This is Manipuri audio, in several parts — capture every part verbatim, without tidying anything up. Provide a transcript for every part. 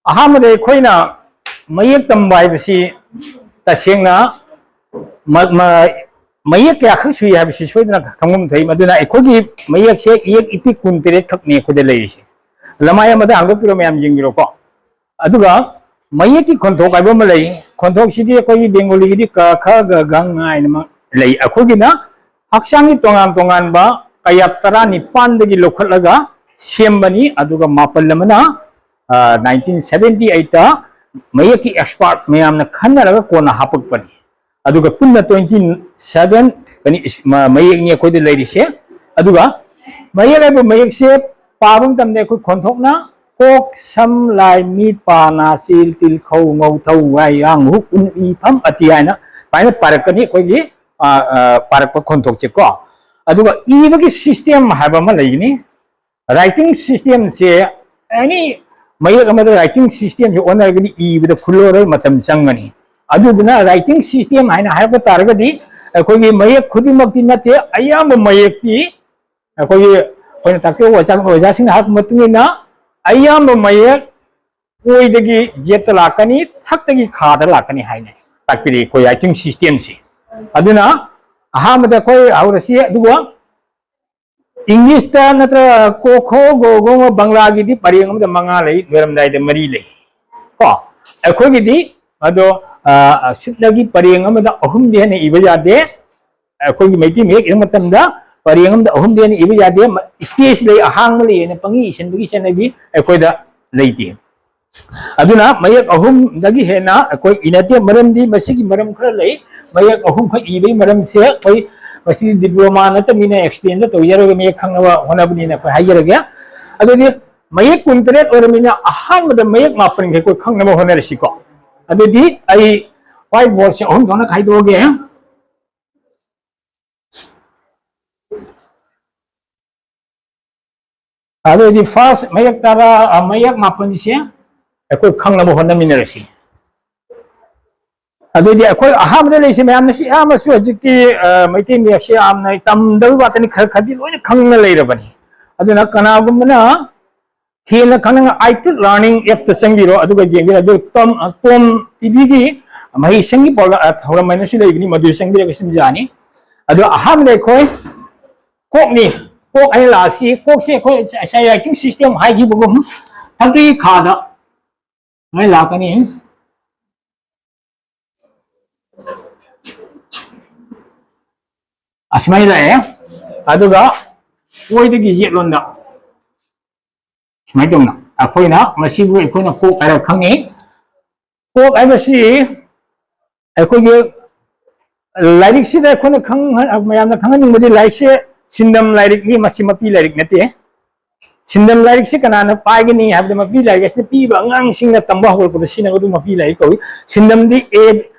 ꯑꯍꯥꯟꯕꯗ ꯑꯩꯈꯣꯏꯅ ꯃꯌꯦꯛ ꯇꯝꯕ ꯍꯥꯏꯕꯁꯤ ꯇꯁꯦꯡꯅ ꯃ-, ꯃ-, ꯃꯌꯦꯛ ꯀꯌꯥꯈꯛ ꯁꯨꯏ ꯍꯥꯏꯕꯁꯤ ꯁꯣꯏꯗꯅ ꯈꯪꯐꯝ ꯊꯣꯛꯏ꯫ ꯃꯗꯨꯅ ꯑꯩꯈꯣꯏꯒꯤ ꯃꯌꯦꯛꯁꯦ ꯏꯌꯦꯛ ꯏꯄꯤꯛ ꯀꯨꯟꯇꯔꯦꯠ ꯈꯛꯅꯤ ꯑꯩꯈꯣꯏꯗ ꯂꯩꯔꯤꯁꯦ꯫ ꯂꯃꯥꯏ ꯑꯃꯗ ꯍꯥꯡꯗꯣꯛꯄꯤꯔꯣ, ꯃꯌꯥꯝ ꯌꯦꯡꯕꯤꯔꯣꯀꯣ꯫ ꯑꯗꯨꯒ ꯃꯌꯦꯛꯀꯤ ꯈꯣꯟꯊꯣꯛ ꯍꯥꯏꯕ ꯑꯃ ꯂꯩ꯫ ꯈꯣꯟꯊꯣꯛꯁꯤꯗꯤ ꯑꯩꯈꯣꯏꯒꯤ ꯕꯦꯡꯒꯣꯂꯤꯒꯤꯗꯤ ꯀ, ꯈ, ꯒ, ꯘ, ꯉ ꯍꯥꯏꯅ ꯑꯃ ꯂꯩ꯫ ꯑꯩꯈꯣꯏꯒꯤꯅ ꯍꯛꯆꯥꯡꯒꯤ ꯇꯣꯉꯥꯟ ꯇꯣꯉꯥꯟꯕ ꯀꯌꯥꯠ ꯇꯔꯥꯅꯤꯄꯥꯟꯗꯒꯤ ꯂꯧꯈꯠꯂꯒ ꯁꯦꯝꯕꯅꯤ꯫ ꯑꯗꯨꯒ ꯃꯥꯄꯜ ꯑꯃꯅ, ꯑ, ꯅꯥꯏꯟꯇꯤꯟ ꯁꯚꯦꯟꯇꯤ ꯑꯩꯠꯇ ꯃꯌꯦꯛꯀꯤ ꯑꯦꯛꯁꯄꯥꯔꯠ ꯃꯌꯥꯝꯅ ꯈꯟꯅꯔꯒ ꯀꯣꯟꯅ ꯍꯥꯞꯄꯛꯄꯅꯤ꯫ ꯑꯗꯨꯒ ꯄꯨꯟꯅ ꯇ꯭ꯋꯦꯟꯇꯤ ꯁꯚꯦꯟ, ꯀꯅꯤ, ꯏꯁ-, ꯃ-, ꯃꯌꯦꯛꯅꯤ ꯑꯩꯈꯣꯏꯗ ꯂꯩꯔꯤꯁꯦ꯫ ꯑꯗꯨꯒ ꯃꯌꯦꯛ ꯍꯥꯏꯕ ꯃꯌꯦꯛꯁꯦ ꯄꯥꯕ ꯃꯇꯝꯗ ꯑꯩꯈꯣꯏ ꯈꯣꯟꯊꯣꯛꯅ ꯀꯣꯛ, ꯁꯝ, ꯂꯥꯏ, ꯃꯤꯠ, ꯄꯥ, ꯅꯥ, ꯆꯤꯜ, ꯇꯤꯜ, ꯈꯧ, ꯉꯧ, ꯊꯧ, ꯋꯥꯏ, ꯌꯥꯡ, ꯍꯨꯛ, ꯎꯟ, ꯏ, ꯐꯝ, ꯑꯇꯤ ꯍꯥꯏꯅ ꯁꯨꯃꯥꯏꯅ ꯄꯥꯔꯛꯀꯅꯤ ꯑꯩꯈꯣꯏꯒꯤ, ꯑ, ꯑ, ꯄꯥꯔꯛꯄ ꯈꯣꯟꯊꯣꯛꯁꯦꯀꯣ꯫ ꯑꯗꯨꯒ ꯏꯕꯒꯤ ꯁꯤꯁꯇꯦꯝ ꯍꯥꯏꯕ ꯑꯃ ꯂꯩꯒꯅꯤ꯫ ꯔꯥꯏꯇꯤꯡ ꯁꯤꯁꯇꯦꯝꯁꯦ, ꯑꯦꯅꯤ ꯃꯌꯦꯛ ꯑꯃꯗ ꯔꯥꯏꯇꯤꯡ ꯁꯤꯁꯇꯦꯝꯁꯦ ꯑꯣꯟꯅꯔꯒꯗꯤ ꯏꯕꯗ ꯈꯨꯜꯂꯣꯔꯣꯏ, ꯃꯇꯝ ꯆꯪꯒꯅꯤ꯫ ꯑꯗꯨꯗꯨꯅ ꯔꯥꯏꯇꯤꯡ ꯁꯤꯁꯇꯦꯝ ꯍꯥꯏꯅ ꯍꯥꯏꯔꯛꯄ ꯇꯥꯔꯒꯗꯤ ꯑꯩꯈꯣꯏꯒꯤ ꯃꯌꯦꯛ ꯈꯨꯗꯤꯡꯃꯛꯇꯤ ꯅꯠꯇꯦ, ꯑꯌꯥꯝꯕ ꯃꯌꯦꯛꯇꯤ ꯑꯩꯈꯣꯏꯒꯤ, ꯑꯩꯈꯣꯏꯅ ꯇꯥꯛꯄꯤꯕ ꯑꯣꯖꯥ, ꯑꯣꯖꯥꯁꯤꯡꯅ ꯍꯥꯏꯔꯛꯄ ꯃꯇꯨꯡ ꯏꯟꯅ ꯑꯌꯥꯝꯕ ꯃꯌꯦꯛ ꯑꯣꯏꯗꯒꯤ ꯖꯦꯠꯇ ꯂꯥꯛꯀꯅꯤ, ꯊꯛꯇꯒꯤ ꯈꯥꯗ ꯂꯥꯛꯀꯅꯤ ꯍꯥꯏꯅ ꯇꯥꯛꯄꯤꯔꯛꯏ ꯑꯩꯈꯣꯏ ꯔꯥꯏꯇꯤꯡ ꯁꯤꯁꯇꯦꯝꯁꯤ꯫ ꯑꯗꯨꯅ ꯑꯍꯥꯟꯕꯗ ꯑꯩꯈꯣꯏ ꯍꯧꯔꯁꯤ, ꯑꯗꯨꯒ ꯏꯪꯂꯤꯁꯇ ꯅꯠꯇ꯭ꯔꯒ ꯀꯣ ꯈꯣ ꯒꯣ ꯒꯣ ꯉ ꯕꯪꯂꯥꯒꯤꯗꯤ ꯄꯔꯦꯡ ꯑꯃꯗ ꯃꯉꯥ ꯂꯩ, ꯂꯣꯏꯔꯝꯗꯥꯏꯗ ꯃꯔꯤ ꯂꯩ꯫ ꯀꯣ, ꯑꯩꯈꯣꯏꯒꯤꯗꯤ ꯑꯗꯣ, ꯑ, ꯁꯨꯞꯅꯒꯤ ꯄꯔꯦꯡ ꯑꯃꯗ ꯑꯍꯨꯝꯗꯤ ꯍꯦꯟꯅ ꯏꯕ ꯌꯥꯗꯦ꯫ ꯑꯩꯈꯣꯏꯒꯤ ꯃꯩꯇꯩ ꯃꯌꯦꯛ ꯏꯕ ꯃꯇꯝꯗ ꯄꯔꯦꯡ ꯑꯃꯗ ꯑꯍꯨꯝꯗꯤ ꯍꯦꯟꯅ ꯏꯕ ꯌꯥꯗꯦ꯫ ꯃ-, ꯏꯁꯄꯦꯁ ꯂꯩ, ꯑꯍꯥꯡꯕ ꯂꯩ ꯍꯥꯏꯅ ꯄꯪꯏ ꯏꯁꯤꯟꯕꯒꯤ ꯆꯠꯅꯕꯤ ꯑꯩꯈꯣꯏꯗ ꯂꯩꯇꯦ꯫ ꯑꯗꯨꯅ ꯃꯌꯦꯛ ꯑꯍꯨꯝꯗꯒꯤ ꯍꯦꯟꯅ ꯑꯩꯈꯣꯏ ꯏꯅꯗꯦ꯫ ꯃꯔꯝꯗꯤ ꯃꯁꯤꯒꯤ ꯃꯔꯝ ꯈꯔ ꯂꯩ꯫ ꯃꯌꯦꯛ ꯑꯍꯨꯝꯈꯛ ꯏꯕꯒꯤ ꯃꯔꯝꯁꯦ ꯑꯩꯈꯣꯏ ꯃꯁꯤ ꯗꯤꯄ꯭ꯂꯣꯃꯥ ꯅꯠꯇꯕꯅꯤꯅ ꯑꯦꯛꯁꯄ꯭ꯂꯦꯟꯗ ꯇꯧꯖꯔꯒ ꯃꯌꯦꯛ ꯈꯪꯅꯕ ꯍꯣꯠꯅꯕꯅꯤꯅ ꯑꯩꯈꯣꯏ ꯍꯥꯏꯖꯔꯒꯦ꯫ ꯑꯗꯨꯗꯤ ꯃꯌꯦꯛ ꯀꯨꯟꯇꯔꯦꯠ ꯑꯣꯏꯔꯕꯅꯤꯅ ꯑꯍꯥꯟꯕꯗ ꯃꯌꯦꯛ ꯃꯥꯄꯟꯒꯤ ꯑꯩꯈꯣꯏ ꯈꯪꯅꯕ ꯍꯣꯠꯅꯔꯁꯤꯀꯣ꯫ ꯑꯗꯨꯗꯤ ꯑꯩ ꯋꯥꯏꯠ ꯕꯣꯔꯗꯁꯦ ꯑꯍꯨꯝ ꯊꯣꯛꯅ ꯈꯥꯏꯗꯣꯛꯑꯒꯦ꯫ ꯑꯗꯨꯑꯣꯏꯗꯤ first ꯃꯌꯦꯛ ꯇꯔꯥ, ꯑ, ꯃꯌꯦꯛ ꯃꯥꯄꯟꯁꯦ ꯑꯩꯈꯣꯏ ꯈꯪꯅꯕ ꯍꯣꯠꯅꯃꯤꯟꯅꯔꯁꯤ꯫ ꯑꯗꯨꯑꯣꯏꯗꯤ ꯑꯩꯈꯣꯏ ꯑꯍꯥꯟꯕꯗ ꯂꯩꯔꯤꯁꯦ ꯃꯌꯥꯝꯅꯁꯨ ꯑꯌꯥꯝꯕꯁꯨ ꯍꯧꯖꯤꯛꯇꯤ, ꯑ, ꯃꯩꯇꯩ ꯃꯌꯦꯛꯁꯦ ꯌꯥꯝꯅ ꯇꯝꯗꯕ ꯉꯥꯛꯇꯅꯤ, ꯈꯔ ꯈꯔꯗꯤ ꯂꯣꯏꯅ ꯈꯪꯅ ꯂꯩꯔꯕꯅꯤ꯫ ꯑꯗꯨꯅ ꯀꯅꯥꯒꯨꯝꯕꯅ ꯍꯦꯟꯅ ꯈꯪꯅꯤꯡꯉ iTude Learning app ꯇ ꯆꯪꯕꯤꯔꯣ, ꯑꯗꯨꯒ ꯌꯦꯡꯕꯤꯔꯣ꯫ ꯑꯗꯨ ꯇꯣꯝ, ꯑ, ꯇꯣꯝ ꯇꯤ ꯚꯤ ꯒꯤ ꯃꯍꯩ ꯁꯪꯒꯤ ꯄ꯭ꯔꯣꯒ꯭ꯔꯥꯝ, ꯑ, ꯊꯧꯔꯝ ꯍꯥꯏꯅꯁꯨ ꯂꯩꯕꯅꯤ, ꯃꯗꯨ ꯆꯪꯕꯤꯔꯒ ꯁꯤꯟꯕ ꯌꯥꯅꯤ꯫ ꯑꯗꯣ ꯑꯍꯥꯟꯕꯗ ꯑꯩꯈꯣꯏ ꯀꯣꯛꯅꯤ꯫ ꯀꯣꯛ ꯍꯥꯏꯅ ꯂꯥꯛꯑꯁꯤ, ꯀꯣꯛꯁꯦ ꯑꯩꯈꯣꯏ ꯉꯁꯥꯏ writing system ꯍꯥꯏꯈꯤꯕꯒꯨꯝ ꯊꯛꯇꯒꯤ ꯈꯥꯗ ꯃꯩ ꯂꯥꯛꯀꯅꯤ꯫ ꯑꯁꯨꯃꯥꯏꯅ ꯂꯥꯛꯑꯦ꯫ ꯑꯗꯨꯒ ꯑꯣꯏꯗꯒꯤ ꯌꯦꯠꯂꯣꯝꯗ ꯁꯨꯃꯥꯏꯅ ꯇꯧꯅ ꯑꯩꯈꯣꯏꯅ ꯃꯁꯤꯕꯨ ꯑꯩꯈꯣꯏꯅ ꯀꯣꯛ ꯍꯥꯏꯔꯒ ꯈꯪꯉꯤ꯫ ꯀꯣꯛ ꯍꯥꯏꯕꯁꯤ ꯑꯩꯈꯣꯏꯒꯤ ꯂꯥꯏꯔꯤꯛꯁꯤꯗ ꯑꯩꯈꯣꯏꯅ ꯈꯪ-, ꯃꯌꯥꯝꯅ ꯈꯪꯍꯟꯅꯤꯡꯕꯗꯤ ꯂꯥꯏꯔꯤꯛꯁꯦ ꯁꯤꯟꯗꯝ ꯂꯥꯏꯔꯤꯛꯅꯤ, ꯃꯁꯤ ꯃꯄꯤ ꯂꯥꯏꯔꯤꯛ ꯅꯠꯇꯦ꯫ ꯁꯤꯟꯗꯝ ꯂꯥꯏꯔꯤꯛꯁꯤ ꯀꯅꯥꯅ ꯄꯥꯏꯒꯅꯤ ꯍꯥꯏꯕꯗ ꯃꯄꯤ ꯂꯥꯏꯔꯤꯛ ꯑꯁꯤꯅ ꯄꯤꯔꯤꯕ ꯑꯉꯥꯡꯁꯤꯡꯅ ꯇꯝꯕ ꯍꯧꯔꯛꯄꯗ ꯁꯤꯖꯤꯟꯅꯒꯗꯕ ꯃꯄꯤ ꯂꯥꯏꯔꯤꯛ ꯀꯧꯏ꯫ ꯁꯤꯟꯗꯝꯗꯤ A,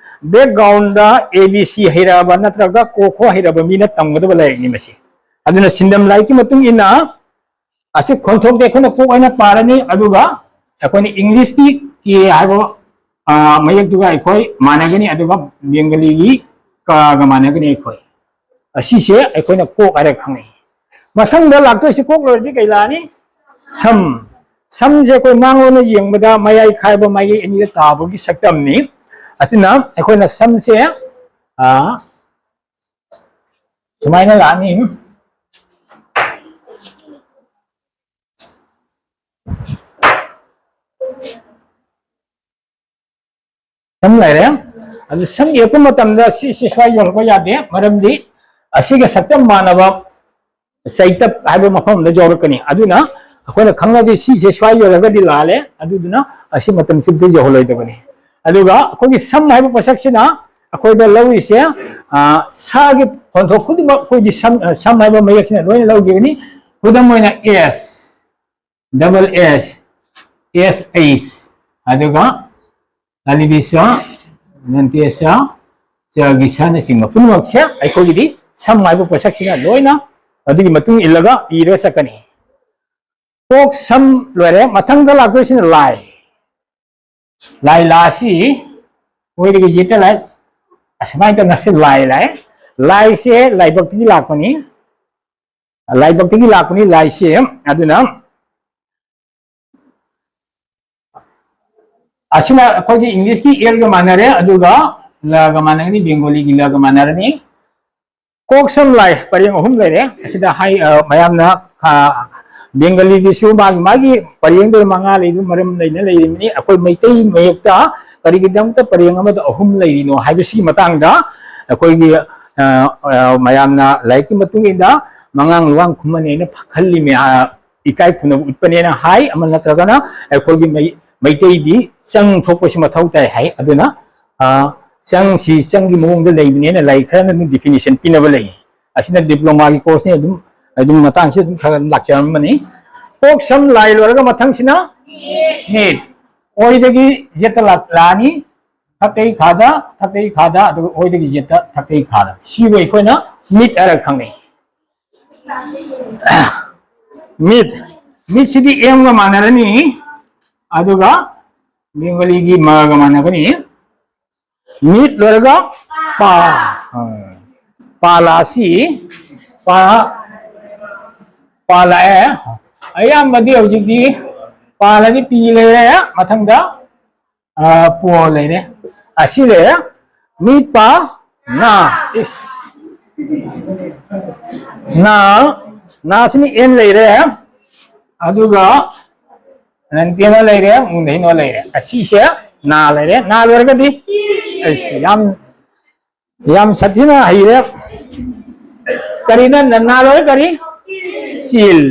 background the A B C ꯍꯩꯔꯛꯑꯕ ꯅꯠꯇ꯭ꯔꯒ ꯀꯣ ꯈꯣ ꯍꯩꯔꯛꯑꯕ ꯃꯤꯅ ꯇꯝꯒꯗꯕ ꯂꯥꯏꯔꯤꯛꯅꯤ ꯃꯁꯤ꯫ ꯑꯗꯨꯅ ꯁꯤꯟꯗꯝ ꯂꯥꯏꯔꯤꯛꯀꯤ ꯃꯇꯨꯡ ꯏꯟꯅ ꯑꯁꯤ ꯈꯣꯟꯊꯣꯛꯇꯤ ꯑꯩꯈꯣꯏꯅ ꯀꯣꯛ ꯑꯣꯏꯅ ꯄꯥꯔꯅꯤ, ꯑꯗꯨꯒ ꯑꯩꯈꯣꯏꯅ English ꯀꯤ K ꯍꯥꯏꯕ, ꯑ, ꯃꯌꯦꯛꯇꯨꯒ ꯑꯩꯈꯣꯏ ꯃꯥꯟꯅꯒꯅꯤ, ꯑꯗꯨꯒ Bengali ꯒꯤ ꯀꯒ ꯃꯥꯟꯅꯒꯅꯤ ꯑꯩꯈꯣꯏ꯫ ꯑꯁꯤꯁꯦ ꯑꯩꯈꯣꯏꯅ ꯀꯣꯛ ꯍꯥꯏꯔꯒ ꯈꯪꯅꯩ꯫ ꯃꯊꯪꯗ ꯂꯥꯛꯇꯣꯏꯁꯤ ꯀꯣꯛ ꯂꯣꯏꯔꯗꯤ ꯀꯩ ꯂꯥꯛꯑꯅꯤ? ꯁꯝ꯫ ꯁꯝꯁꯦ ꯑꯩꯈꯣꯏ ꯃꯥꯡꯂꯣꯝꯗ ꯌꯦꯡꯕꯗ ꯃꯌꯥꯏ ꯈꯥꯏꯕ ꯃꯥꯏꯀꯩ ꯑꯅꯤꯗ ꯇꯥꯕꯒꯤ ꯁꯛꯇꯝꯅꯤ꯫ ꯑꯁꯤꯅ ꯑꯩꯈꯣꯏꯅ ꯁꯝꯁꯦ, ꯑ, ꯁꯨꯃꯥꯏꯅ ꯂꯥꯛꯑꯅꯤ꯫ ꯁꯝ ꯂꯩꯔꯦ꯫ ꯑꯗꯨ ꯁꯝ ꯌꯦꯛꯄ ꯃꯇꯝꯗ ꯁꯤꯁꯦ ꯁ꯭ꯋꯥꯏ ꯌꯧꯔꯛꯄ ꯌꯥꯗꯦ, ꯃꯔꯝꯗꯤ ꯑꯁꯤꯒ ꯁꯛꯇꯝ ꯃꯥꯟꯅꯕ ꯆꯩꯇꯞ ꯍꯥꯏꯕ ꯃꯐꯝ ꯑꯃꯗ ꯌꯧꯔꯛꯀꯅꯤ꯫ ꯑꯗꯨꯅ ꯑꯩꯈꯣꯏꯅ ꯈꯪꯅꯗꯦ, ꯁꯤꯁꯦ ꯁ꯭ꯋꯥꯏ ꯌꯧꯔꯒꯗꯤ ꯂꯥꯜꯂꯦ, ꯑꯗꯨꯗꯨꯅ ꯑꯁꯤ ꯃꯇꯝꯁꯤꯗ ꯌꯧꯍꯜꯂꯣꯏꯗꯕꯅꯤ꯫ ꯑꯗꯨꯒ ꯑꯩꯈꯣꯏꯒꯤ ꯁꯝ ꯍꯥꯏꯕ ꯄꯣꯠꯁꯛꯁꯤꯅ ꯑꯩꯈꯣꯏꯗ ꯂꯧꯔꯤꯁꯦ, ꯑ, ꯁꯥꯒꯤ ꯈꯣꯟꯊꯣꯛ ꯈꯨꯗꯤꯡꯃꯛ ꯑꯩꯈꯣꯏꯒꯤ ꯁꯝ, ꯑ, ꯁꯝ ꯍꯥꯏꯕ ꯃꯌꯦꯛꯁꯤꯅ ꯂꯣꯏꯅ ꯂꯧꯈꯤꯒꯅꯤ꯫ ꯈꯨꯗꯝ ꯑꯣꯏꯅ S, double S, S H, ꯑꯗꯨꯒ ꯇꯥꯂꯤꯕꯤ ꯁ, ꯅꯟꯇꯦ ꯁ, ꯆꯒꯤ ꯁꯅꯆꯤꯡꯕ ꯄꯨꯝꯅꯃꯛꯁꯦ ꯑꯩꯈꯣꯏꯒꯤꯗꯤ ꯁꯝ ꯍꯥꯏꯕ ꯄꯣꯠꯁꯛꯁꯤꯅ ꯂꯣꯏꯅ ꯑꯗꯨꯒꯤ ꯃꯇꯨꯡ ꯏꯜꯂꯒ ꯏꯔꯒ ꯆꯠꯀꯅꯤ꯫ ꯀꯣꯛ ꯁꯝ ꯂꯣꯏꯔꯦ, ꯃꯊꯪꯗ ꯂꯥꯛꯇꯣꯏꯁꯤꯅ ꯂꯥꯏ꯫ ꯂꯥꯏ ꯂꯥꯁꯤ ꯑꯣꯏꯗꯒꯤ ꯌꯦꯠꯇ ꯂꯥꯏ, ꯑꯁꯨꯃꯥꯏꯅ ꯇꯧꯅ ꯁꯤ ꯂꯥꯏ ꯂꯥꯛꯑꯦ꯫ ꯂꯥꯏꯁꯦ ꯂꯥꯏꯕꯛꯇꯒꯤ ꯂꯥꯛꯄꯅꯤ, ꯂꯥꯏꯕꯛꯇꯒꯤ ꯂꯥꯛꯄꯅꯤ ꯂꯥꯏꯁꯦ꯫ ꯑꯗꯨꯅ ꯑꯁꯤꯅ ꯑꯩꯈꯣꯏꯒꯤ ꯏꯪꯂꯤꯁꯀꯤ ꯑꯦꯜꯒ ꯃꯥꯟꯅꯔꯦ, ꯑꯗꯨꯒ ꯂꯒ ꯃꯥꯟꯅꯒꯅꯤ, ꯕꯦꯡꯒꯣꯂꯤꯒꯤ ꯂꯒ ꯃꯥꯟꯅꯔꯅꯤ꯫ ꯀꯣꯛ ꯁꯝ ꯂꯥꯏ ꯄꯔꯦꯡ ꯑꯍꯨꯝ ꯂꯩꯔꯦ꯫ ꯑꯁꯤꯗ ꯍꯥꯏ, ꯑ, ꯃꯌꯥꯝꯅ, ꯑ, ꯕꯦꯡꯒꯂꯤꯒꯤꯁꯨ ꯃꯥꯒꯤ, ꯃꯥꯒꯤ ꯄꯔꯦꯡꯗꯨꯗ ꯃꯉꯥ ꯂꯩꯕ ꯃꯔꯝ ꯂꯩꯅ ꯂꯩꯔꯤꯕꯅꯤ꯫ ꯑꯩꯈꯣꯏ ꯃꯩꯇꯩ ꯃꯌꯦꯛꯇ ꯀꯔꯤꯒꯤꯗꯃꯛꯇ ꯄꯔꯦꯡ ꯑꯃꯗ ꯑꯍꯨꯝ ꯂꯩꯔꯤꯅꯣ ꯍꯥꯏꯕꯁꯤꯒꯤ ꯃꯇꯥꯡꯗ ꯑꯩꯈꯣꯏꯒꯤ, ꯑ, ꯑ, ꯃꯌꯥꯝꯅ ꯂꯥꯏꯔꯤꯛꯀꯤ ꯃꯇꯨꯡ ꯏꯟꯅ ꯃꯉꯥꯡ ꯂꯨꯋꯥꯡ ꯈꯨꯃꯟ ꯍꯥꯏꯅ ꯈꯜꯂꯤ꯫ ꯃꯌꯥ-, ꯏꯀꯥꯏ ꯈꯨꯝꯅꯕ ꯎꯠꯄꯅꯦꯅ ꯍꯥꯏ, ꯑꯃ ꯅꯠꯇ꯭ꯔꯒꯅ ꯑꯩꯈꯣꯏꯒꯤ ꯃꯩ-, ꯃꯩꯇꯩꯗꯤ ꯆꯪ ꯊꯣꯛꯄꯁꯤ ꯃꯊꯧ ꯇꯥꯏ ꯍꯥꯏ꯫ ꯑꯗꯨꯅ, ꯑ, ꯆꯪꯁꯤ ꯆꯪꯒꯤ ꯃꯑꯣꯡꯗ ꯂꯩꯕꯅꯦꯅ ꯂꯥꯏꯔꯤꯛ ꯈꯔꯅ ꯑꯗꯨꯝ definition ꯄꯤꯅꯕ ꯂꯩ꯫ ꯑꯁꯤꯅ ꯗꯤꯄ꯭ꯂꯣꯃꯥꯒꯤ ꯀꯣꯔꯁꯅꯤ, ꯑꯗꯨꯝ, ꯑꯗꯨꯝ ꯃꯇꯥꯡꯁꯤ ꯑꯗꯨꯝ ꯈꯔ ꯑꯗꯨꯝ ꯂꯥꯛꯆꯔꯝꯕꯅꯤ꯫ ꯀꯣꯛ ꯁꯝ ꯂꯥꯏ ꯂꯣꯏꯔꯒ ꯃꯊꯪꯁꯤꯅ ꯃꯤꯠ꯫ ꯑꯣꯏꯗꯒꯤ ꯌꯦꯠꯇ ꯂꯥꯛ-, ꯂꯥꯛꯑꯅꯤ, ꯊꯛꯇꯩ ꯈꯥꯗ, ꯊꯛꯇꯩ ꯈꯥꯗ, ꯑꯗꯨꯒ ꯑꯣꯏꯗꯒꯤ ꯌꯦꯠꯇ ꯊꯛꯇꯩ ꯈꯥꯗ꯫ ꯁꯤꯕꯨ ꯑꯩꯈꯣꯏꯅ ꯃꯤꯠ ꯍꯥꯏꯔꯒ ꯈꯪꯅꯩ꯫ ꯃꯤꯠ, ꯃꯤꯠꯁꯤꯗꯤ ꯑꯦꯝꯒ ꯃꯥꯟꯅꯔꯅꯤ, ꯑꯗꯨꯒ ꯕꯦꯡꯒꯣꯂꯤꯒꯤ ꯃꯒ ꯃꯥꯟꯅꯒꯅꯤ꯫ ꯃꯤꯠ ꯂꯣꯏꯔꯒ ꯄꯥ, ꯑ, ꯄꯥ ꯂꯥꯛꯑꯁꯤ, ꯄꯥ, ꯄꯥ ꯂꯥꯛꯑꯦ꯫ ꯑꯌꯥꯝꯕꯗꯤ ꯍꯧꯖꯤꯛꯇꯤ ꯄꯥ ꯂꯥꯛꯑꯗꯤ ꯄꯤ ꯂꯩꯔꯦ, ꯃꯊꯪꯗ ꯑ, ꯄꯣ ꯂꯩꯔꯦ꯫ ꯑꯁꯤ ꯂꯩꯔꯦ꯫ ꯃꯤ ꯄꯥ ꯅꯥ꯫ ꯏꯁ꯫ ꯅꯥ, ꯅꯥꯁꯤꯅ ꯑꯦꯟ ꯂꯩꯔꯦ꯫ ꯑꯗꯨꯒ ꯅꯟꯇꯦꯅ ꯂꯩꯔꯦ, ꯃꯨꯟꯗꯩꯅꯣ ꯂꯩꯔꯦ꯫ ꯑꯁꯤꯁꯦ ꯅꯥ ꯂꯩꯔꯦ꯫ ꯅꯥ ꯂꯣꯏꯔꯒꯗꯤ ꯑꯩꯁ ꯌꯥꯝ, ꯌꯥꯝ ꯁꯥꯊꯤꯅ ꯍꯩꯔꯦ꯫ ꯀꯔꯤꯅ ꯅ-, ꯅꯥ ꯂꯣꯏꯔꯦ ꯀꯔꯤ? ꯆꯤꯜ꯫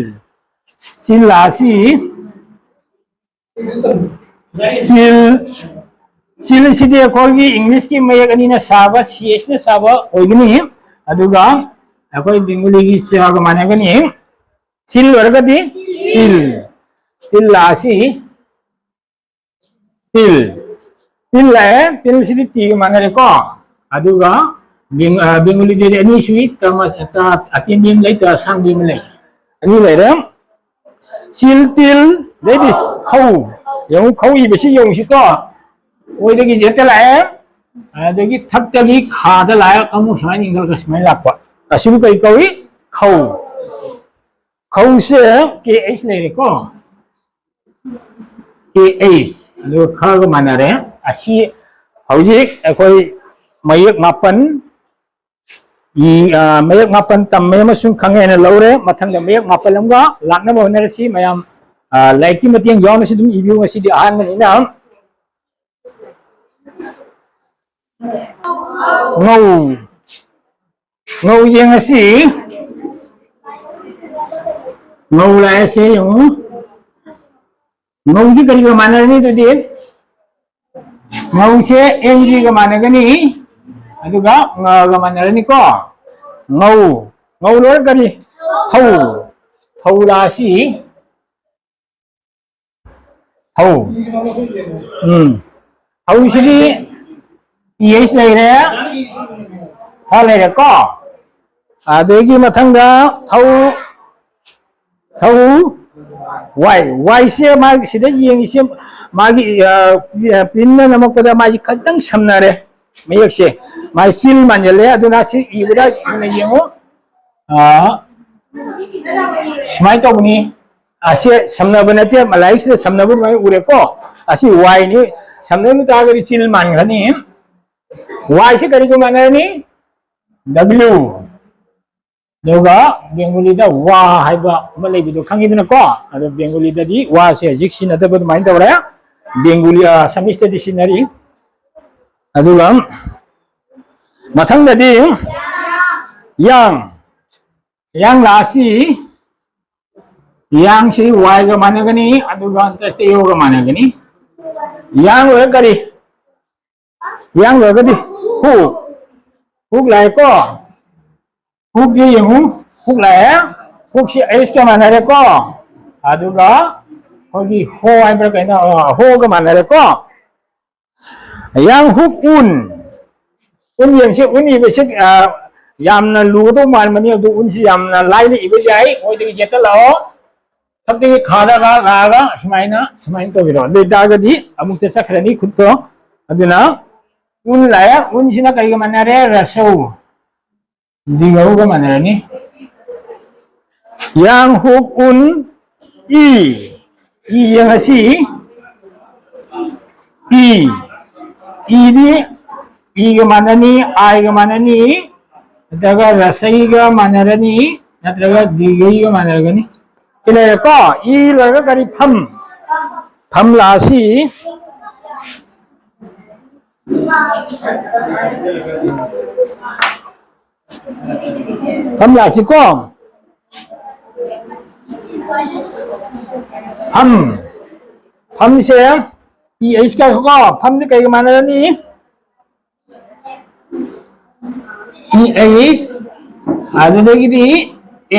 ꯆꯤꯜ ꯑꯁꯤ ꯁꯤꯜ, ꯁꯤꯜꯁꯤꯗꯤ ꯑꯩꯈꯣꯏꯒꯤ ꯏꯪꯂꯤꯁꯀꯤ ꯃꯌꯦꯛ ꯑꯅꯤꯅ ꯁꯥꯕ, ꯁꯤ ꯑꯦꯁꯅ ꯁꯥꯕ ꯑꯣꯏꯒꯅꯤ꯫ ꯑꯗꯨꯒ ꯑꯩꯈꯣꯏ ꯕꯦꯡꯒꯣꯂꯤꯒꯤ ꯁꯤꯒ ꯃꯥꯟꯅꯒꯅꯤ꯫ ꯁꯤꯜ ꯑꯣꯏꯔꯒꯗꯤ ꯇꯤꯜ꯫ ꯇꯤꯜ ꯑꯁꯤ ꯇꯤꯜ꯫ ꯇꯤꯜ ꯂꯥꯛꯑꯦ꯫ ꯇꯤꯜꯁꯤꯗꯤ ꯇꯤꯒ ꯃꯥꯟꯅꯔꯦꯀꯣ꯫ ꯑꯗꯨꯒ ꯕꯦꯡ-, ꯑ, ꯕꯦꯡꯒꯣꯂꯤꯗꯗꯤ ꯑꯅꯤ ꯁꯨꯏ, ꯇ-, ꯃ-, ꯇ-, ꯑꯇꯦꯟꯕꯤ ꯑꯃ ꯂꯩ, ꯇ ꯑꯁꯥꯡꯕꯤ ꯑꯃ ꯂꯩ꯫ ꯑꯅꯤ ꯂꯩꯔꯦ꯫ ꯆꯤꯜ, ꯇꯤꯜ, ꯑꯗꯩꯗꯤ ꯈꯧ꯫ ꯌꯦꯡꯉꯨ, ꯈꯧ ꯏꯕꯁꯤ ꯌꯦꯡꯉꯨꯁꯤꯀꯣ꯫ ꯑꯣꯏꯗꯒꯤ ꯖꯦꯠꯇ ꯂꯥꯛꯑꯦ, ꯑꯗꯒꯤ ꯊꯛꯇꯒꯤ ꯈꯥꯗ ꯂꯥꯛꯑꯦ, ꯑꯃꯨꯛ ꯁꯨꯃꯥꯏꯅ ꯏꯟꯈꯠꯂꯒ ꯁꯨꯃꯥꯏꯅ ꯂꯥꯛꯄ꯫ ꯑꯁꯤꯕꯨ ꯀꯔꯤ ꯀꯧꯏ? ꯈꯧ꯫ ꯈꯧꯁꯦ ꯀꯦ ꯑꯩꯆ ꯂꯩꯔꯦꯀꯣ꯫ ꯀꯦ ꯑꯩꯆ, ꯑꯗꯨꯒ ꯈꯒ ꯃꯥꯟꯅꯔꯦ꯫ ꯑꯁꯤ ꯍꯧꯖꯤꯛ ꯑꯩꯈꯣꯏ ꯃꯌꯦꯛ ꯃꯥꯄꯟ, ꯏ, ꯑ, ꯃꯌꯦꯛ ꯃꯥꯄꯟ ꯇꯝꯃꯦ ꯑꯃꯁꯨꯡ ꯈꯪꯉꯦ ꯍꯥꯏꯅ ꯂꯧꯔꯦ꯫ ꯃꯊꯪꯗ ꯃꯌꯦꯛ ꯃꯥꯄꯟ ꯑꯃꯒ ꯂꯥꯛꯅꯕ ꯍꯣꯠꯅꯔꯁꯤ꯫ ꯃꯌꯥꯝ, ꯑ, ꯂꯥꯏꯔꯤꯛꯀꯤ ꯃꯇꯦꯡ ꯌꯥꯎꯅꯁꯨ ꯑꯗꯨꯝ ꯏꯕꯤꯌꯨ꯫ ꯉꯁꯤꯗꯤ ꯑꯍꯥꯟꯕꯅꯤꯅ꯫ ꯉꯧ꯫ ꯉꯧꯁꯦ ꯉꯁꯤ, ꯉꯧ ꯂꯥꯛꯑꯦꯁꯦ ꯌꯦꯡꯉꯨ꯫ ꯉꯧꯁꯤ ꯀꯔꯤꯒ ꯃꯥꯟꯅꯔꯅꯤ ꯑꯗꯨꯗꯤ? ꯉꯧꯁꯦ ꯑꯦꯟ ꯖꯤꯒ ꯃꯥꯟꯅꯒꯅꯤ, ꯑꯗꯨꯒ ꯉꯒ ꯃꯥꯟꯅꯔꯅꯤꯀꯣ꯫ ꯉꯧ, ꯉꯧ ꯂꯣꯏꯔ ꯀꯔꯤ? ꯊꯧ, ꯊꯧ ꯂꯥꯛꯑꯁꯤ꯫ ꯊꯧ꯫ ꯎꯝ꯫ ꯊꯧꯁꯤꯗꯤ ꯄꯤ ꯑꯩꯆ ꯂꯩꯔꯦ, ꯈ ꯂꯩꯔꯦꯀꯣ꯫ ꯑꯗꯒꯤ ꯃꯊꯪꯗ ꯊꯧ, ꯊꯧ, ꯋꯥꯏ꯫ ꯋꯥꯏꯁꯦ ꯃꯥꯒꯤ ꯁꯤꯗ ꯌꯦꯡꯉꯤꯁꯦ ꯃꯥꯒꯤ, ꯑ, ꯄ꯭ꯔꯤꯟꯅ ꯅꯝꯃꯛꯄꯗ ꯃꯥꯁꯤ ꯈꯤꯇꯪ ꯁꯝꯅꯔꯦ ꯃꯌꯦꯛꯁꯦ꯫ ꯃꯥꯒꯤ ꯆꯤꯜ ꯃꯥꯟꯁꯤꯜꯂꯦ, ꯑꯗꯨꯅ ꯁꯤ ꯏꯕꯗ ꯃꯨꯟꯅ ꯌꯦꯡꯉꯨ꯫ ꯑ, ꯁꯨꯃꯥꯏꯅ ꯇꯧꯕꯅꯤ꯫ ꯑꯁꯤ ꯁꯝꯅꯕ ꯅꯠꯇꯦ, ꯂꯥꯏꯔꯤꯛꯁꯤꯗ ꯁꯝꯅꯕ ꯑꯗꯨꯃꯥꯏꯅ ꯎꯔꯦꯀꯣ꯫ ꯑꯁꯤ ꯋꯥꯏꯅꯤ꯫ ꯁꯝꯅꯕ ꯇꯥꯔꯒꯗꯤ ꯆꯤꯜ ꯃꯥꯟꯈ꯭ꯔꯅꯤ꯫ ꯋꯥꯏꯁꯤ ꯀꯔꯤꯒ ꯃꯥꯟꯅꯔꯅꯤ? ꯗꯕ꯭ꯂꯤꯎ꯫ ꯑꯗꯨꯒ ꯕꯦꯡꯒꯣꯂꯤꯗ ꯋꯥ ꯍꯥꯏꯕ ꯑꯃ ꯂꯩꯕꯗꯣ ꯈꯪꯉꯤꯗꯅꯀꯣ? ꯑꯗꯣ ꯕꯦꯡꯒꯣꯂꯤꯗꯗꯤ ꯋꯥꯁꯦ ꯍꯧꯖꯤꯛ ꯁꯤꯖꯤꯟꯅꯗꯕ ꯑꯗꯨꯃꯥꯏꯅ ꯇꯧꯔꯦ꯫ ꯕꯦꯡꯒꯣꯂꯤ, ꯑ, ꯑꯁꯥꯃꯤꯁꯇꯗꯤ ꯁꯤꯖꯤꯟꯅꯔꯤ꯫ ꯑꯗꯨꯒ ꯃꯊꯪꯗꯗꯤ ꯌꯥꯡ꯫ ꯌꯥꯡ ꯂꯥꯛꯑꯁꯤ, ꯌꯥꯡꯁꯤ ꯋꯥꯏꯒ ꯃꯥꯟꯅꯒꯅꯤ, ꯑꯗꯨꯒ ꯗꯁꯇ ꯌꯣꯒ ꯃꯥꯟꯅꯒꯅꯤ꯫ ꯌꯥꯡ ꯂꯣꯏꯔ ꯀꯔꯤ? ꯌꯥꯡ ꯂꯣꯏꯔꯒꯗꯤ ꯍꯨꯛ꯫ ꯍꯨꯛ ꯂꯥꯛꯑꯦꯀꯣ? ꯍꯨꯛꯁꯤ ꯌꯦꯡꯉꯨ, ꯍꯨꯛ ꯂꯥꯛꯑꯦ꯫ ꯍꯨꯛꯁꯤ ꯑꯩꯆꯀ ꯃꯥꯟꯅꯔꯦꯀꯣ? ꯑꯗꯨꯒ ꯑꯩꯈꯣꯏꯒꯤ ꯍꯣ ꯍꯥꯏꯕ꯭ꯔꯥ ꯀꯩꯅꯣ? ꯑ, ꯍꯣꯒ ꯃꯥꯟꯅꯔꯦꯀꯣ? ꯌꯥꯡ ꯍꯨꯛ ꯎꯟ꯫ ꯎꯟ ꯌꯦꯡꯁꯤ, ꯎꯟ ꯏꯕꯁꯤ, ꯑ, ꯌꯥꯝꯅ ꯂꯨꯒꯗꯧ ꯃꯥꯟꯕꯅꯤ, ꯑꯗꯨ ꯎꯟꯁꯤ ꯌꯥꯝꯅ ꯂꯥꯏꯅ ꯏꯕ ꯌꯥꯏ꯫ ꯃꯣꯏꯗꯒꯤ ꯌꯦꯛꯇ ꯂꯥꯛꯑꯣ꯫ ꯊꯛꯇꯒꯤ ꯈꯥꯗꯒ ꯂꯥꯛꯑꯒ ꯁꯨꯃꯥꯏꯅ, ꯁꯨꯃꯥꯏꯅ ꯇꯧꯕꯤꯔꯣ꯫ ꯑꯗꯨ ꯑꯣꯏꯇꯥꯔꯒꯗꯤ ꯑꯃꯨꯛꯇ ꯆꯠꯈ꯭ꯔꯅꯤ ꯈꯨꯠꯇꯣ꯫ ꯑꯗꯨꯅ ꯎꯟ ꯂꯥꯛꯑꯦ꯫ ꯎꯟꯁꯤꯅ ꯀꯩꯒ ꯃꯥꯟꯅꯔꯦ? ꯔꯁꯧ꯫ ꯗꯤꯒꯧꯒ ꯃꯥꯟꯅꯔꯅꯤ꯫ ꯌꯥꯡ ꯍꯨꯛ ꯎꯟ ꯏ꯫ ꯏ ꯌꯦꯡꯉꯁꯤ꯫ ꯏ꯫ ꯏꯗꯤ ꯏꯒ ꯃꯥꯟꯅꯅꯤ, ꯑꯥꯏꯒ ꯃꯥꯟꯅꯅꯤ, ꯅꯠꯇ꯭ꯔꯒ ꯔꯁꯩꯒ ꯃꯥꯟꯅꯔꯅꯤ, ꯅꯠꯇ꯭ꯔꯒ ꯗꯤꯒꯩꯒ ꯃꯥꯟꯅꯔꯒꯅꯤ꯫ ꯁꯤ ꯂꯩꯔꯦꯀꯣ? ꯏ ꯂꯣꯏꯔꯒ ꯀꯔꯤ? ꯐꯝ꯫ ꯐꯝ ꯂꯥꯛꯑꯁꯤ꯫ ꯐꯝ ꯂꯥꯛꯁꯤꯀꯣ꯫ ꯐꯝ꯫ ꯐꯝꯁꯦ ꯄꯤ ꯑꯩꯆ ꯀ ꯀꯣ, ꯐꯝꯗꯤ ꯀꯩꯒ ꯃꯥꯟꯅꯔꯅꯤ? ꯄꯤ ꯑꯩꯆ, ꯑꯗꯨꯗꯒꯤꯗꯤ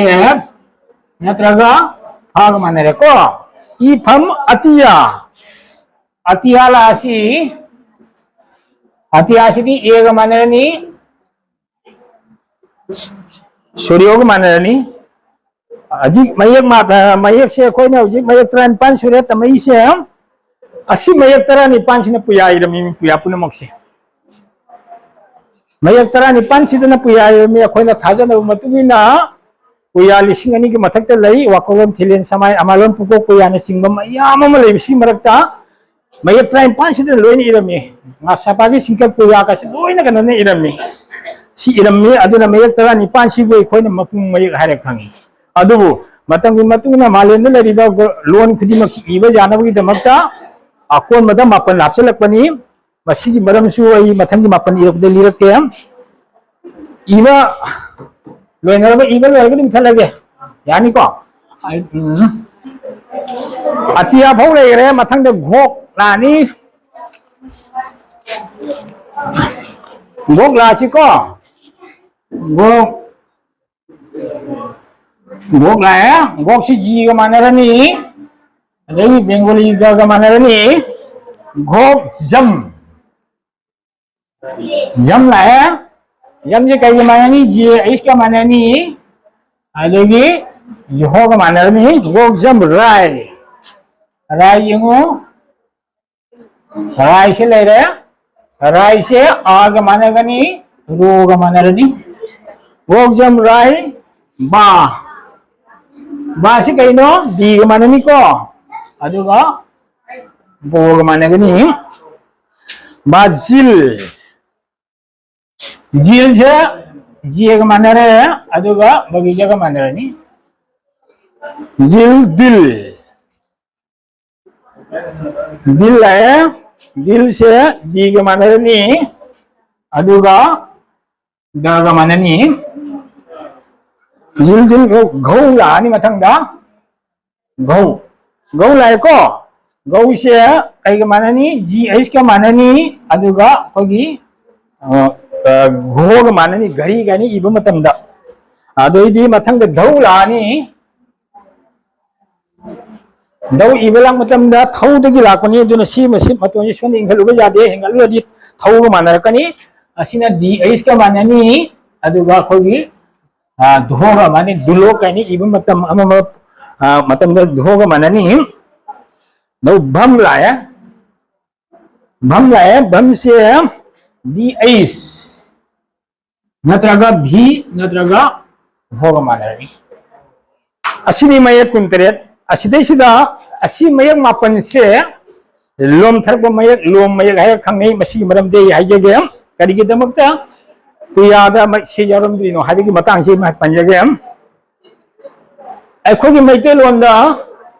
ꯑꯦꯐ ꯅꯠꯇ꯭ꯔꯒ ꯐꯒ ꯃꯥꯟꯅꯔꯦꯀꯣ꯫ ꯏ ꯐꯝ ꯑꯇꯤꯌꯥ꯫ ꯑꯇꯤꯌꯥ ꯂꯥꯛꯑꯁꯤ, ꯑꯇꯤꯌꯥꯁꯤꯗꯤ ꯑꯦꯒ ꯃꯥꯟꯅꯔꯅꯤ, ꯁꯨꯔꯤꯌꯣꯒ ꯃꯥꯟꯅꯔꯅꯤ꯫ ꯍꯧꯖꯤꯛ ꯃꯌꯦꯛ ꯃꯥ-, ꯑ, ꯃꯌꯦꯛꯁꯦ ꯑꯩꯈꯣꯏꯅ ꯍꯧꯖꯤꯛ ꯃꯌꯦꯛ ꯇꯔꯥꯅꯤꯄꯥꯟ ꯁꯨꯔꯦ ꯇꯝꯃꯛꯏꯁꯦ꯫ ꯑꯁꯤ ꯃꯌꯦꯛ ꯇꯔꯥꯅꯤꯄꯥꯟꯁꯤꯅ ꯄꯨꯌꯥ ꯏꯔꯝꯃꯤ, ꯄꯨꯌꯥ ꯄꯨꯝꯅꯃꯛꯁꯦ꯫ ꯃꯌꯦꯛ ꯇꯔꯥꯅꯤꯄꯥꯟꯁꯤꯗꯅ ꯄꯨꯌꯥ ꯏꯔꯝꯃꯤ꯫ ꯑꯩꯈꯣꯏꯅ ꯊꯥꯖꯅꯕ ꯃꯇꯨꯡ ꯏꯟꯅ ꯄꯨꯌꯥ ꯂꯤꯁꯤꯡ ꯑꯅꯤꯒꯤ ꯃꯊꯛꯇ ꯂꯩ꯫ ꯋꯥꯀꯣꯂꯣꯟ, ꯊꯤꯂꯦꯟ, ꯁꯃꯥꯏ, ꯑꯃꯥꯂꯣꯟ, ꯄꯨꯀꯣꯛ ꯄꯨꯌꯥꯅꯆꯤꯡꯕ ꯃꯌꯥꯝ ꯑꯃ ꯂꯩꯕꯁꯤ ꯃꯔꯛꯇ ꯃꯌꯦꯛ ꯇꯔꯥꯅꯤꯄꯥꯟꯁꯤꯗ ꯂꯣꯏꯅ ꯏꯔꯝꯃꯤ꯫ ꯉꯥꯁꯥꯄꯥꯒꯤ ꯁꯤꯡꯀꯛ ꯄꯨꯌꯥꯒꯁꯤ ꯂꯣꯏꯅ ꯀꯩꯅꯣꯅ ꯏꯔꯝꯃꯤ꯫ ꯁꯤ ꯏꯔꯝꯃꯤ꯫ ꯑꯗꯨꯅ ꯃꯌꯦꯛ ꯇꯔꯥꯅꯤꯄꯥꯟꯁꯤꯕꯨ ꯑꯩꯈꯣꯏꯅ ꯃꯄꯨꯡ ꯃꯌꯦꯛ ꯍꯥꯏꯔ ꯈꯪꯉꯤ꯫ ꯑꯗꯨꯕꯨ ꯃꯇꯝꯒꯤ ꯃꯇꯨꯡ ꯏꯟꯅ ꯃꯥꯂꯦꯝꯗ ꯂꯩꯔꯤꯕ ꯂꯣꯟ ꯈꯨꯗꯤꯡꯃꯛꯁꯤ ꯏꯕ ꯌꯥꯅꯕꯒꯤꯗꯃꯛꯇ ꯑꯀꯣꯟꯕꯗ ꯃꯥꯄꯟ ꯍꯥꯞꯆꯤꯜꯂꯛꯄꯅꯤ꯫ ꯃꯁꯤꯒꯤ ꯃꯔꯝꯁꯨ ꯑꯩ ꯃꯊꯪꯒꯤ ꯃꯥꯄꯟ ꯏꯔꯛꯄꯗ ꯂꯤꯔꯛꯀꯦ꯫ ꯏꯕ ꯂꯣꯏꯅꯔꯕ, ꯏꯕ ꯂꯣꯏꯔꯒꯗꯤ ꯃꯨꯊꯠꯂꯒꯦ꯫ ꯌꯥꯅꯤꯀꯣ? ꯑꯩ, ꯎꯝ꯫ ꯑꯇꯤꯌꯥ ꯐꯧ ꯂꯩꯈ꯭ꯔꯦ, ꯃꯊꯪꯗ ꯒꯣꯛ ꯂꯥꯛꯑꯅꯤ꯫ ꯒꯣꯛ ꯂꯥꯛꯑꯁꯤꯀꯣ? ꯒꯣꯛ, ꯒꯣꯛ ꯂꯥꯛꯑꯦ꯫ ꯒꯣꯛꯁꯤ ꯖꯤꯒ ꯃꯥꯟꯅꯔꯅꯤ, ꯑꯗꯩ ꯕꯦꯡꯒꯣꯂꯤꯒꯒ ꯃꯥꯟꯅꯔꯅꯤ꯫ ꯒꯣꯛ ꯖꯝ꯫ ꯖꯝ ꯂꯥꯛꯑꯦ꯫ ꯖꯝꯁꯦ ꯀꯩꯒ ꯃꯥꯟꯅꯅꯤ? ꯖꯤ ꯑꯩꯆꯀ ꯃꯥꯟꯅꯅꯤ꯫ ꯑꯗꯒꯤ ꯖꯣꯍꯣꯒ ꯃꯥꯟꯅꯔꯅꯤ꯫ ꯒꯣꯛ ꯖꯝ ꯔꯥꯏ꯫ ꯔꯥꯏ ꯌꯦꯡꯉꯨ꯫ ꯔꯥꯏꯁꯦ ꯂꯩꯔꯦ꯫ ꯔꯥꯏꯁꯦ ꯑꯥꯒ ꯃꯥꯟꯅꯒꯅꯤ, ꯔꯣꯒ ꯃꯥꯟꯅꯔꯅꯤ꯫ ꯒꯣꯛ ꯖꯝ ꯔꯥꯏ꯫ ꯕꯥ꯫ ꯕꯥꯁꯤ ꯀꯩꯅꯣ? ꯕꯤꯒ ꯃꯥꯟꯅꯅꯤꯀꯣ꯫ ꯑꯗꯨꯒ ꯕꯣꯒ ꯃꯥꯟꯅꯒꯅꯤ꯫ ꯕꯥꯖꯤꯜ꯫ ꯖꯤꯜꯁꯦ ꯖꯦꯒ ꯃꯥꯟꯅꯔꯦ, ꯑꯗꯨꯒ ꯕꯒꯤꯖꯒ ꯃꯥꯟꯅꯔꯅꯤ꯫ ꯖꯤꯜ ꯗꯤꯜ꯫ ꯗꯤꯜ ꯂꯥꯛꯑꯦ꯫ ꯗꯤꯜꯁꯦ ꯗꯤꯒ ꯃꯥꯟꯅꯔꯅꯤ, ꯑꯗꯨꯒ ꯗꯒ ꯃꯥꯟꯅꯅꯤ꯫ ꯖꯤꯜ ꯗꯤꯜ ꯘꯧ, ꯘꯧ ꯂꯥꯛꯑꯅꯤ ꯃꯊꯪꯗ꯫ ꯘꯧ꯫ ꯘꯧ ꯂꯥꯛꯑꯦꯀꯣ꯫ ꯘꯧꯁꯦ ꯀꯩꯒ ꯃꯥꯟꯅꯅꯤ? ꯖꯤ ꯑꯩꯆꯀ ꯃꯥꯟꯅꯅꯤ꯫ ꯑꯗꯨꯒ ꯑꯩꯈꯣꯏꯒꯤ, ꯑ, ꯑ, ꯘꯣꯒ ꯃꯥꯟꯅꯅꯤ, ꯘꯔꯤ ꯀꯥꯏꯅ ꯏꯕ ꯃꯇꯝꯗ꯫ ꯑꯗꯩꯗꯤ ꯃꯊꯪꯗ ꯙꯧ ꯂꯥꯛꯑꯅꯤ꯫ ꯙꯧ ꯏꯕ ꯂꯥꯛ ꯃꯇꯝꯗ ꯊꯧꯗꯒꯤ ꯂꯥꯛꯄꯅꯤ, ꯑꯗꯨꯅ ꯁꯤ ꯃꯁꯤ ꯃꯇꯣꯟꯁꯤ ꯁꯣꯝꯗ ꯏꯟꯈꯠꯂꯨꯕ ꯌꯥꯗꯦ, ꯍꯦꯟꯒꯠꯂꯨꯔꯗꯤ ꯊꯧꯒ ꯃꯥꯟꯅꯔꯛꯀꯅꯤ꯫ ꯑꯁꯤꯅ ꯗꯤ ꯑꯩꯆꯀ ꯃꯥꯟꯅꯅꯤ꯫ ꯑꯗꯨꯒ ꯑꯩꯈꯣꯏꯒꯤ, ꯑ, ꯙꯣꯒ ꯃꯥꯟꯅꯅꯤ, ꯙꯨꯂꯣ ꯀꯥꯏꯅ ꯏꯕ ꯃꯇꯝ ꯑꯃ, ꯑꯃ, ꯑ, ꯃꯇꯝꯗ ꯙꯣꯒ ꯃꯥꯟꯅꯅꯤ꯫ ꯙꯧ ꯚꯝ ꯂꯥꯛꯑꯦ꯫ ꯚꯝ ꯂꯥꯛꯑꯦ꯫ ꯚꯝꯁꯦ ꯗꯤ ꯑꯩꯆ ꯅꯠꯇ꯭ꯔꯒ ꯚꯤ ꯅꯠꯇ꯭ꯔꯒ ꯙꯣꯒ ꯃꯥꯟꯅꯔꯅꯤ꯫ ꯑꯁꯤꯅꯤ ꯃꯌꯦꯛ ꯀꯨꯟꯇꯔꯦꯠ꯫ ꯑꯁꯤꯗꯩꯁꯤꯗ ꯑꯁꯤ ꯃꯌꯦꯛ ꯃꯥꯄꯟꯁꯦ ꯂꯣꯝꯊꯔꯛꯄ ꯃꯌꯦꯛ, ꯂꯣꯝ ꯃꯌꯦꯛ ꯍꯥꯏꯔ ꯈꯪꯅꯩ꯫ ꯃꯁꯤꯒꯤ ꯃꯔꯝꯗꯤ ꯑꯩ ꯍꯥꯏꯖꯒꯦ꯫ ꯀꯔꯤꯒꯤꯗꯃꯛꯇ ꯀ꯭ꯔꯤꯌꯥꯗ ꯃ-, ꯁꯤ ꯌꯥꯎꯔꯝꯗ꯭ꯔꯤꯅꯣ ꯍꯥꯏꯕꯒꯤ ꯃꯇꯥꯡꯁꯤ ꯑꯩ ꯄꯟꯖꯒꯦ꯫ ꯑꯩꯈꯣꯏꯒꯤ ꯃꯩꯇꯩꯂꯣꯟꯗ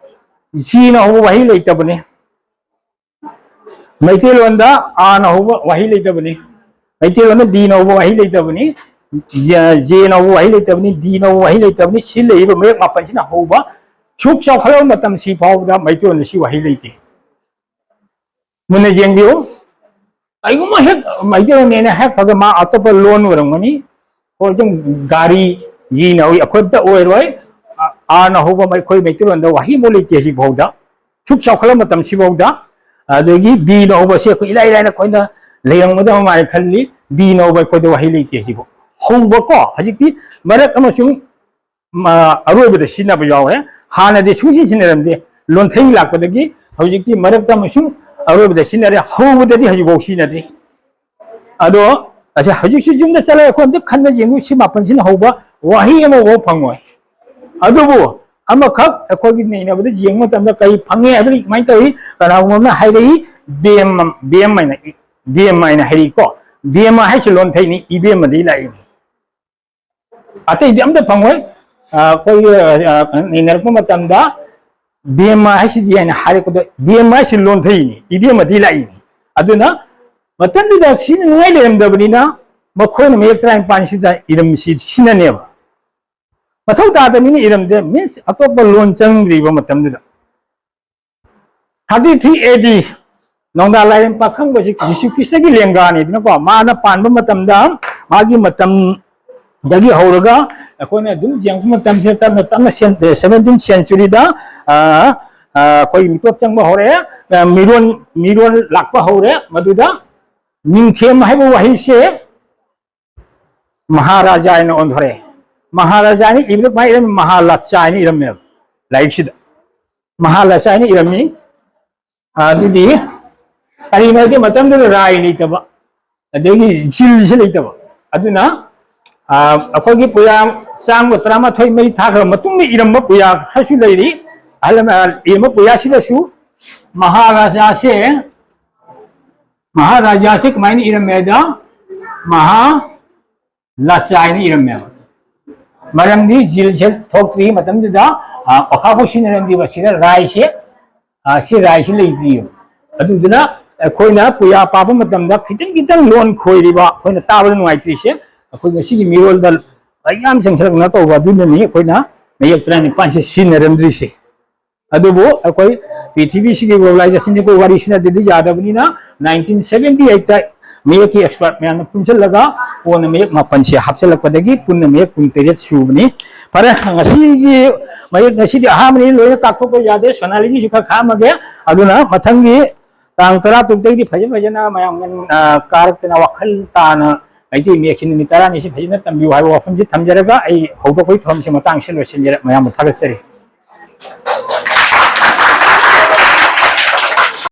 ꯖꯤꯅ ꯍꯧꯕ ꯋꯥꯍꯩ ꯂꯩꯇꯕꯅꯤ꯫ ꯃꯩꯇꯩꯂꯣꯟꯗ ꯑꯥꯅ ꯍꯧꯕ ꯋꯥꯍꯩ ꯂꯩꯇꯕꯅꯤ꯫ ꯃꯩꯇꯩꯂꯣꯟꯗ ꯕꯤꯅ ꯍꯧꯕ ꯋꯥꯍꯩ ꯂꯩꯇꯕꯅꯤ꯫ ꯖꯦ-, ꯖꯦꯅ ꯍꯧꯕ ꯋꯥꯍꯩ ꯂꯩꯇꯕꯅꯤ꯫ ꯗꯤꯅ ꯍꯧꯕ ꯋꯥꯍꯩ ꯂꯩꯇꯕꯅꯤ꯫ ꯁꯤ ꯂꯩꯔꯤꯕ ꯃꯌꯦꯛ ꯃꯥꯄꯟꯁꯤꯅ ꯍꯧꯕ ꯁꯨꯛ ꯆꯥꯎꯈꯠꯂꯕ ꯃꯇꯝꯁꯤ ꯐꯥꯎꯕꯗ ꯃꯩꯇꯩꯂꯣꯟꯗ ꯁꯤ ꯋꯥꯍꯩ ꯂꯩꯇꯦ꯫ ꯃꯨꯟꯅ ꯌꯦꯡꯕꯤꯌꯨ꯫ ꯀꯩꯒꯨꯝꯕ ꯍꯦꯛ ꯃꯩꯇꯩꯂꯣꯟꯅꯦꯅ ꯍꯦꯛ ꯈꯜꯂꯒ ꯃꯥ ꯑꯇꯣꯞꯄ ꯂꯣꯟ ꯑꯣꯏꯔꯝꯒꯅꯤ꯫ ꯍꯣꯏ, ꯑꯗꯨꯝ ꯒꯥꯔꯤ, ꯖꯤꯅ ꯍꯧꯏ, ꯑꯩꯈꯣꯏ ꯑꯝꯇ ꯑꯣꯏꯔꯣꯏ꯫ ꯑ-, ꯑꯥꯅ ꯍꯧꯕ ꯑꯩꯈꯣꯏ ꯃꯩꯇꯩꯂꯣꯟꯗ ꯋꯥꯍꯩ ꯑꯃ ꯂꯩꯇꯦ ꯍꯧꯖꯤꯛꯐꯥꯎꯗ꯫ ꯁꯨꯛ ꯆꯥꯎꯈꯠꯂꯕ ꯃꯇꯝꯁꯤꯐꯥꯎꯗ꯫ ꯑꯗꯒꯤ ꯕꯤꯅ ꯍꯧꯕꯁꯦ ꯑꯩꯈꯣꯏ ꯏꯂꯥꯏ ꯂꯥꯏꯅ ꯑꯩꯈꯣꯏꯅ ꯂꯩꯔꯝꯒꯗꯕ ꯃꯥꯜꯂꯦ ꯈꯜꯂꯤ꯫ ꯕꯤꯅ ꯍꯧꯕ ꯑꯩꯈꯣꯏꯗ ꯋꯥꯍꯩ ꯂꯩꯇꯦ ꯁꯤꯕꯨ꯫ ꯍꯧꯕꯀꯣ, ꯍꯧꯖꯤꯛꯇꯤ ꯃꯔꯛ ꯑꯃꯁꯨꯡ, ꯃ-, ꯑꯔꯣꯏꯕꯗ ꯁꯤꯖꯤꯟꯅꯕ ꯌꯥꯎꯔꯦ꯫ ꯍꯥꯟꯅꯗꯤ ꯁꯨꯡꯁꯤ ꯁꯤꯖꯤꯟꯅꯔꯝꯗꯦ꯫ ꯂꯣꯟꯊꯩ ꯂꯥꯛꯄꯗꯒꯤ ꯍꯧꯖꯤꯛꯇꯤ ꯃꯔꯛꯇ ꯑꯃꯁꯨꯡ ꯑꯔꯣꯏꯕꯗ ꯁꯤꯖꯤꯟꯅꯔꯦ꯫ ꯍꯧꯕꯗꯗꯤ ꯍꯧꯖꯤꯛꯐꯥꯎ ꯁꯤꯖꯤꯟꯅꯗ꯭ꯔꯤ꯫ ꯑꯗꯣ ꯑꯁꯤ ꯍꯧꯖꯤꯛꯁꯨ ꯌꯨꯝꯗ ꯆꯠꯂꯒ ꯑꯩꯈꯣꯏ ꯑꯝꯇ ꯈꯟꯅ ꯌꯦꯡꯉꯨ, ꯁꯤ ꯃꯥꯄꯟꯁꯤꯅ ꯍꯧꯕ ꯋꯥꯍꯩ ꯑꯃꯐꯥꯎ ꯐꯪꯉꯣꯏ꯫ ꯑꯗꯨꯕꯨ ꯑꯃꯈꯛ ꯑꯩꯈꯣꯏꯒꯤ ꯅꯩꯅꯕꯗ ꯌꯦꯡꯕ ꯃꯇꯝꯗ ꯀꯔꯤ ꯐꯪꯉꯦ ꯍꯥꯏꯕꯗꯤ ꯀꯃꯥꯏꯅ ꯇꯧꯏ? ꯀꯅꯥꯒꯨꯝꯕ ꯑꯃꯅ ꯍꯥꯏꯔꯛꯏ, ꯕꯦꯝ, ꯕꯦꯝ ꯍꯥꯏꯅ, ꯕꯦꯝ ꯍꯥꯏꯅ ꯍꯥꯏꯔꯛꯏꯀꯣ꯫ ꯕꯦꯝ ꯍꯥꯏꯁꯤ ꯂꯣꯟꯊꯩꯅꯤ, ꯏꯕꯦꯝꯃꯗꯒꯤ ꯂꯥꯛꯏꯅꯤ꯫ ꯑꯇꯩꯗꯤ ꯑꯝꯇ ꯐꯪꯉꯣꯏ꯫ ꯑ, ꯑꯩꯈꯣꯏꯒꯤ, ꯑ, ꯅꯩꯅꯔꯛꯄ ꯃꯇꯝꯗ ꯕꯦꯝꯃ ꯍꯥꯏꯁꯤꯗꯤ ꯍꯥꯏꯅ ꯍꯥꯏꯔꯛꯄꯗ, ꯕꯦꯝꯃ ꯍꯥꯏꯁꯤ ꯂꯣꯟꯊꯩꯅꯤ, ꯏꯕꯦꯝꯃꯗꯤ ꯂꯥꯛꯏꯅꯤ꯫ ꯑꯗꯨꯅ ꯃꯇꯝꯗꯨꯗ ꯁꯤꯖꯤꯟꯅꯅꯤꯡꯉꯥꯏ ꯂꯩꯔꯝꯗꯕꯅꯤꯅ ꯃꯈꯣꯏꯅ ꯃꯌꯦꯛ ꯇꯔꯥꯅꯤꯄꯥꯟꯁꯤꯗ ꯏꯔꯝꯁꯤ ꯁꯤꯖꯤꯟꯅꯅꯦꯕ꯫ ꯃꯊꯧ ꯇꯥꯗꯕꯅꯤꯅ ꯏꯔꯝꯗꯦ, means ꯑꯇꯣꯞꯄ ꯂꯣꯟ ꯆꯪꯗ꯭ꯔꯤꯕ ꯃꯇꯝꯗꯨꯗ꯫ Thirty three A D, ꯅꯣꯡꯗꯥ ꯂꯥꯏꯔꯦꯝ ꯄꯥꯈꯪꯕꯁꯤ ꯖꯤꯁꯨ ꯈ꯭ꯔꯤꯁꯇꯒꯤ ꯂꯦꯡꯒꯥꯅꯤꯗꯅꯀꯣ, ꯃꯥꯅ ꯄꯥꯟꯕ ꯃꯇꯝꯗ, ꯃꯥꯒꯤ ꯃꯇꯝꯗꯒꯤ ꯍꯧꯔꯒ ꯑꯩꯈꯣꯏꯅ ꯑꯗꯨꯝ ꯌꯦꯡꯉꯛꯄ ꯃꯇꯝꯁꯤꯗ ꯇꯞꯅ ꯇꯞꯅ ꯁꯦꯟ-, seventeen century ꯗ, ꯑ, ꯑ, ꯑꯩꯈꯣꯏ ꯃꯤꯇꯣꯞ ꯆꯪꯕ ꯍꯧꯔꯛꯑꯦ, ꯑ, ꯃꯤꯔꯣꯟ, ꯃꯤꯔꯣꯟ ꯂꯥꯛꯄ ꯍꯧꯔꯦ꯫ ꯃꯗꯨꯗ ꯅꯤꯡꯊꯦꯝ ꯍꯥꯏꯕ ꯋꯥꯍꯩꯁꯦ ꯃꯍꯥꯔꯥꯖꯥ ꯍꯥꯏꯅ ꯑꯣꯟꯊꯣꯔꯛꯑꯦ꯫ ꯃꯍꯥꯔꯥꯖꯥ ꯍꯥꯏꯅ ꯏꯕꯗ ꯀꯃꯥꯏꯅ ꯏꯔꯝꯃꯤ? ꯃꯍꯥꯂꯥꯆꯥ ꯍꯥꯏꯅ ꯏꯔꯝꯃꯦꯕ ꯂꯥꯏꯔꯤꯛꯁꯤꯗ꯫ ꯃꯍꯥꯂꯥꯆꯥ ꯍꯥꯏꯅ ꯏꯔꯝꯃꯤ꯫ ꯑꯗꯨꯗꯤ ꯀꯔꯤꯅꯣ ꯍꯥꯏꯗꯤ ꯃꯇꯝꯗꯨꯗ ꯔꯥꯏ ꯂꯩꯇꯕ, ꯑꯗꯒꯤ ꯖꯤꯜꯁꯤ ꯂꯩꯇꯕ꯫ ꯑꯗꯨꯅ, ꯑ, ꯑꯩꯈꯣꯏꯒꯤ ꯄꯨꯌꯥ ꯆꯥꯝꯃꯒ ꯇꯔꯥꯃꯥꯊꯣꯏ ꯃꯩ ꯊꯥꯈ꯭ꯔꯕ ꯃꯇꯨꯡꯗ ꯏꯔꯝꯕ ꯄꯨꯌꯥ ꯈꯔꯁꯨ ꯂꯩꯔꯤ꯫ ꯑꯍꯜ ꯂꯃꯟ ꯏꯔꯝꯕ ꯄꯨꯌꯥꯁꯤꯗꯁꯨ ꯃꯍꯥꯔꯥꯖꯥꯁꯦ, ꯃꯍꯥꯔꯥꯖꯥꯁꯦ ꯀꯃꯥꯏꯅ ꯏꯔꯝꯃꯦ ꯍꯥꯏꯗ, ꯃꯍꯥ ꯂꯥꯆꯥ ꯍꯥꯏꯅ ꯏꯔꯝꯃꯦꯕ꯫ ꯃꯔꯝꯗꯤ ꯖꯤꯜꯁꯦ ꯊꯣꯛꯇ꯭ꯔꯤꯉꯩ ꯃꯇꯝꯗꯨꯗ, ꯑ, ꯑꯣꯈꯥꯕꯨ ꯁꯤꯖꯤꯟꯅꯔꯝꯗꯦꯕ꯫ ꯁꯤꯗ ꯔꯥꯏꯁꯦ, ꯑ, ꯁꯤ ꯔꯥꯏꯁꯦ ꯂꯩꯇ꯭ꯔꯤꯑꯕ꯫ ꯑꯗꯨꯗꯨꯅ ꯑꯩꯈꯣꯏꯅ ꯄꯨꯌꯥ ꯄꯥꯕ ꯃꯇꯝꯗ ꯈꯤꯇꯪ ꯈꯤꯇꯪ ꯂꯣꯟ ꯈꯣꯏꯔꯤꯕ, ꯑꯩꯈꯣꯏꯅ ꯇꯥꯕꯗ ꯅꯨꯡꯉꯥꯏꯇ꯭ꯔꯤꯁꯦ, ꯑꯩꯈꯣꯏ ꯉꯁꯤꯒꯤ ꯃꯤꯔꯣꯜꯗ ꯃꯌꯥꯝ ꯆꯪꯁꯤꯜꯂꯛꯅ ꯇꯧꯕ ꯑꯗꯨꯅꯅꯤ ꯑꯩꯈꯣꯏꯅ ꯃꯌꯦꯛ ꯇꯔꯥꯅꯤꯄꯥꯟꯁꯦ ꯁꯤꯖꯤꯟꯅꯔꯝꯗ꯭ꯔꯤꯁꯦ꯫ ꯑꯗꯨꯕꯨ ꯑꯩꯈꯣꯏ ꯄ꯭ꯔꯤꯊꯤꯕꯤꯁꯤꯒꯤ globalization ꯁꯤꯒꯤ ꯋꯥꯔꯤꯁꯤꯅꯗꯤ ꯌꯥꯗꯕꯅꯤꯅ, nineteen seventy eight ꯇ ꯃꯌꯦꯛꯀꯤ expert ꯃꯌꯥꯝꯅ ꯄꯨꯟꯁꯤꯜꯂꯒ ꯀꯣꯟꯅ ꯃꯌꯦꯛ ꯃꯥꯄꯟꯁꯦ ꯍꯥꯞꯆꯤꯜꯂꯛꯄꯗꯒꯤ ꯄꯨꯟꯅ ꯃꯌꯦꯛ ꯀꯨꯟꯇꯔꯦꯠ ꯁꯨꯕꯅꯤ꯫ ꯐꯔꯦ, ꯉꯁꯤꯒꯤ ꯃꯌꯦꯛ ꯉꯁꯤꯗꯤ ꯑꯍꯥꯟꯕꯅꯤ, ꯂꯣꯏꯅ ꯇꯥꯛꯊꯣꯛꯄ ꯌꯥꯗꯦ, ꯁꯣꯅꯥꯂꯤꯒꯤꯁꯨ ꯈꯔ ꯈꯥꯝꯃꯒꯦ꯫ ꯑꯗꯨꯅ ꯃꯊꯪꯒꯤ ꯇꯥꯡ ꯇꯔꯥ ꯇꯔꯨꯛꯇꯒꯤꯗꯤ ꯐꯖ ꯐꯖꯅ ꯃꯌꯥꯝ ꯉꯟ-, ꯑ, ꯀꯥꯔꯛꯇꯅ ꯋꯥꯈꯜ ꯇꯥꯅ ꯃꯩꯇꯩ ꯃꯌꯦꯛꯁꯤ ꯅꯨꯃꯤꯠ ꯇꯔꯥꯅꯤꯁꯤ ꯐꯖꯅ ꯇꯝꯕꯤꯌꯨ ꯍꯥꯏꯕ ꯋꯥꯐꯝꯁꯤ ꯊꯝꯖꯔꯒ ꯑꯩ ꯍꯧꯗꯣꯛꯄꯒꯤ ꯊꯧꯔꯝꯁꯤ ꯃꯇꯥꯡꯁꯤꯗ ꯂꯣꯏꯁꯤꯟꯖꯔꯦ꯫ ꯃꯌꯥꯝꯕꯨ ꯊꯥꯒꯠꯆꯔꯤ꯫